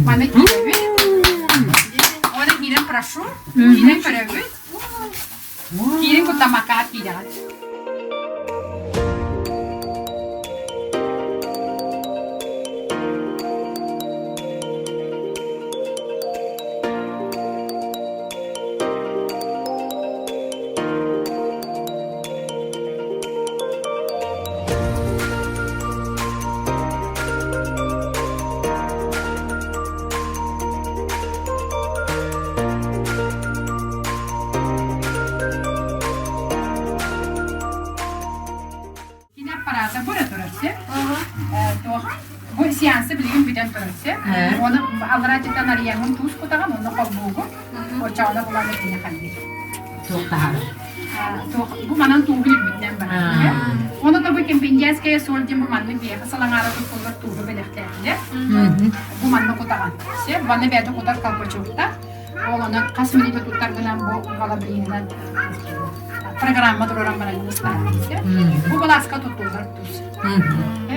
Маны киирэбит. Оны киирэн прошу. Киирэн көрөбүт. Киирин куттамакка киирэҕит. Кини аппарата бу эрэ турар сир. Туох бу сеансы билигин бүтэн турар сир. Оны аллараа өттүттэн арыйаҥҥын туус кутаҕын, онно холбуугун. Оччоҕуна булан итини ханныыр. Туох таһаарар? Туох бу манан тууһун үрбүтүнэн барар. Оны да бу Кемпендианская соль диэн бу маннык биэхэ сылаҥаара туттуллар тууһу бэлэхтээтилэр. Бу манна кутаҕын. Сир, манна бэйэтэ кутар колпачоктаах. Ол онон хас мүнүүтэ туттаргынан бу балабринынан программа туруоран баран ыстаан Бу балааска туттуллар туус.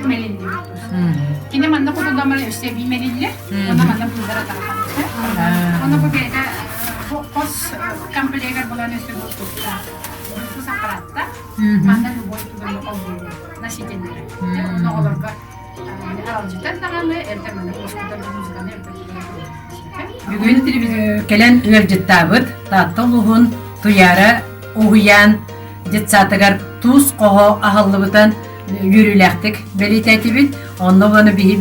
Мэлиллибит туус. Кини манна кутуллан баран өссө эбии мэлиллэр. Онно манна быыллар атаҕа. Онно бу бэйэтэ бу хос комплегар булан өссө бу туттаах. Тус аппаратта. Манна любой туганы холбууллар. Носителлэрэ. Онно оҕолорго аралдьытар даҕаны, эрдэ манна уоскутар музыканы эрдэ Бүгүн кэлэн ыалдьыттаабыт Таатта улууһун Туйаара уһуйаан детсадыгар туус хоһо аһыллыбытын үөрүүлээхтик бэлиэтээтибит. Онно уонна биһи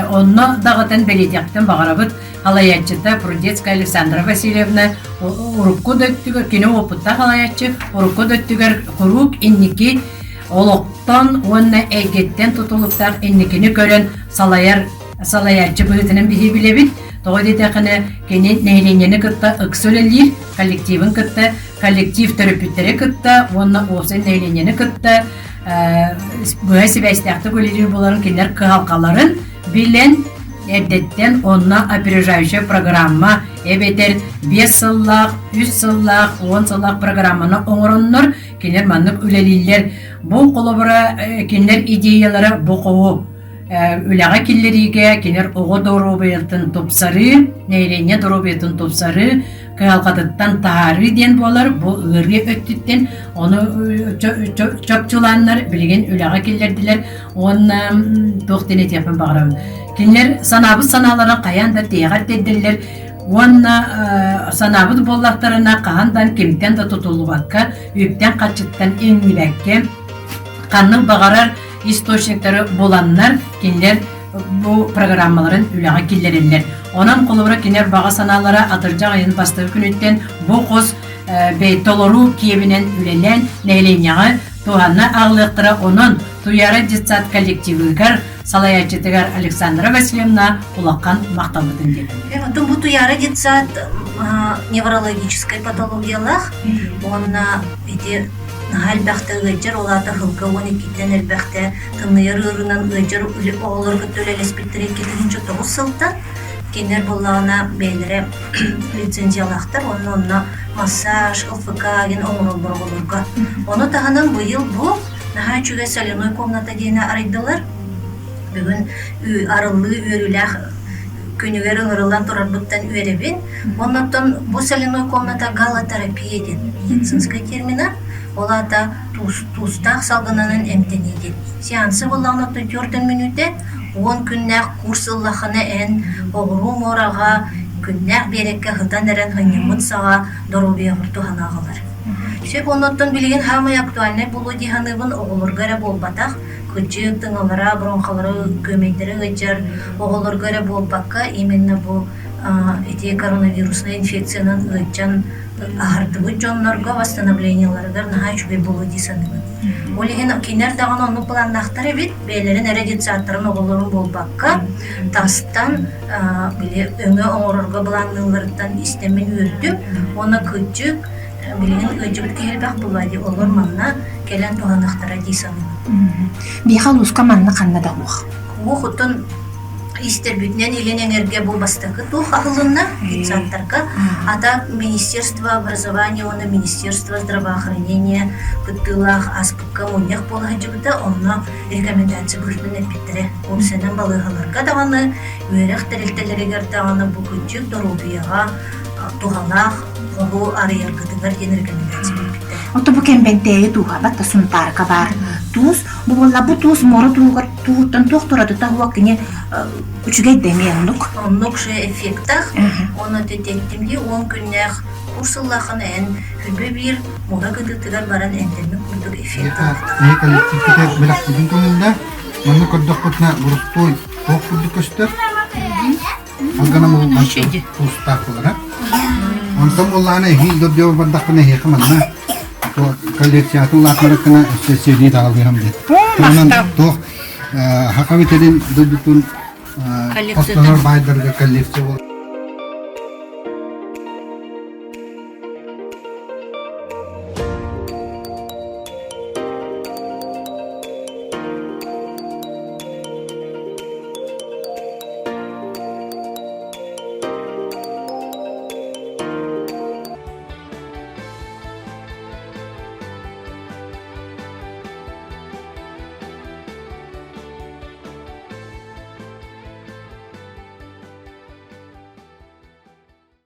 онно даҕатан бэлиэтиэхпитин баҕарабыт. Халайааччыта Прудецкая Александра Васильевна урукку да өттүгэр кини уопуттаах халайааччы урукку да өттүгэр куруук инники олохтон уонна эйгэттэн тутулуктаах инникини көрөн салайар салайааччы быһыытынан биһи билэбит. Тоҕо диэтэххинэ, кини нэһилиэнньэни кытта ыкса үлэлиир, коллективын кытта, коллектив төрөппүттэри кытта уонна уопсай нэһилиэнньэни кытта быһа сибээстээхтик үлэлиир буоларын кинилэр кыһалҕаларын билэн эрдэттэн онно опережающая программа эбэтэр 5 сыллаах, 3 сыллаах, 10 сыллаах программаны оҥороннор кинилэр маннык үлэлииллэр. Бу холобура кинилэр идеялара бу хоһу үлэҕэ киллэриигэ кинилэр оҕо доруобуйатын тупсарыы, нэһилиэнньэ доруобуйатын тупсарыы, кыһалҕатыттан таһаарыы диэн буолар. Бу ыарыы өттүттэн ону чопчулааннар билигин үлэҕэ киллэрдилэр уонна туох диэн этиэхпин баҕарабын. Кинилэр санаабыт санаалара хайаан да тиһэҕэр тиэрдэллэр уонна санаабыт буоллахтарына хаһан да кимтэн да тутуллубакка, үптэн-харчыттан иҥнибэккэ ханнык баҕарар источниктары буланнар кинилэр бу программаларын үлэҕэ киллэрэллэр. Онон холобура кинилэр баҕа санаалара атырдьах айын бастакы күнүттэн бу хос толоруу киэбинэн үлэлээн нэһилиэнньэҕэ туһана аҕалыахтара. Онон Туяра детсад коллективыгар салайааччытыгар Александра Васильевна улахан махталбытын диэтим. Оттон бу Туяра детсад неврологическай патологиялаах уонна ити наһаа элбэхтэ ыалдьар, ол аата сылга 12-тэн элбэхтэ тымныйар ыарыынан ыалдьар оҕолору кытта үлэлэспиттэрэ 2009 сылтан. Кинилэр буоллаҕына бэйэлэрэ лицензиялаахтар уонна онно массаж, ЛФК диэн оҥороллор оҕолорго. Ону таһынан быйыл бу наһаа үчүгэй соляной комната диэни арыйдылар. Бүгүн арыллыы үөрүүлээх күнүгэр ыҥырыллан турарбыттан үөрэбин. Оннуттан бу соляной комната галотерапия диэн медицинскэй термина. Ол аата туустаах салгынынан эмтэнии диэн. Сеансы буоллаҕына оттон түөртэн мүнүүтэ, 10 күннээх курс ыллаххына эн оҕуруо муораҕа күннээх биэрэккэ сытан эрэн сынньаммыт саҕа доруобуйаҕар туһана аҕалар. Сөп оннуттан билигин саамай актуальнай буолуо дии саныыбын оҕолорго эрэ буолбатах, кыдьык, тыҥалара, бронхалара, күөмэйдэрэ ыалдьар оҕолорго эрэ буолбакка, именно бу ити коронавируснай инфекциянан ыалдьан аһардыбыт дьоннорго восстановлениеларыгар наһаа үчүгэй буолуо дии саныыбын. Ол иһин кинилэр даҕаны оннук планнаахтар эбит, бэйэлэрин эрэ детсадтарын оҕолорун буолбакка, тастан били өҥө оҥорорго былаанныылларыттан истэммин үөрдүм. Уонна кырдьык, билигин ыалдьыбыт киһи элбэх буолла дии, олор манна кэлэн туһаныахтара дии саныыбын. Биһиэхэ улууска манна ханна да уох. Уох оттон. Истэрбитинэн илин эҥэргэ бу бастакы туох аһылынна детсадтарга. А так Министерство образования уонна Министерство здравоохранения кыттыылаах ааспыкка мунньах буола сылдьыбыта, онно рекомендация быһыытынан эппиттэрэ. Уопсайынан балыыһаларга даҕаны, үөрэх тэрилтэлэригэр даҕаны бу кырдьык доруобуйаҕа туһалаах хоһу арыйаргытыгар диэн рекомендация биэрбиттэрэ. Ото бу Кэмбэнтээйи тууһа батта Сунтаарга баар туус бу буолла бу туус муора туугар тууһуттан туох туратыта уо кини үчүгэй да эмиэ оннук. Оннук же эффектах. Оны теттим дии 10 күннээх курс ыллахына эн хүбү биир муора кытыытыгар баран эмтэммит курдук эффект Эһи коллективкитэ бэлэхтиибин көҥүллэ. Манна көрдөхпүтүнэ боростуой туох курдук көстөр. Алгана муллан туустаах буолара. Онтон буоллаҕына эһиил дордуо бардахпына эһиэхэ манна коллекциятын улаатынарыккына өссө сиэлии таҕалыам диэн. Туһунан туох Хакабителин дойдутун хостонор баайдарга коллекция буолар.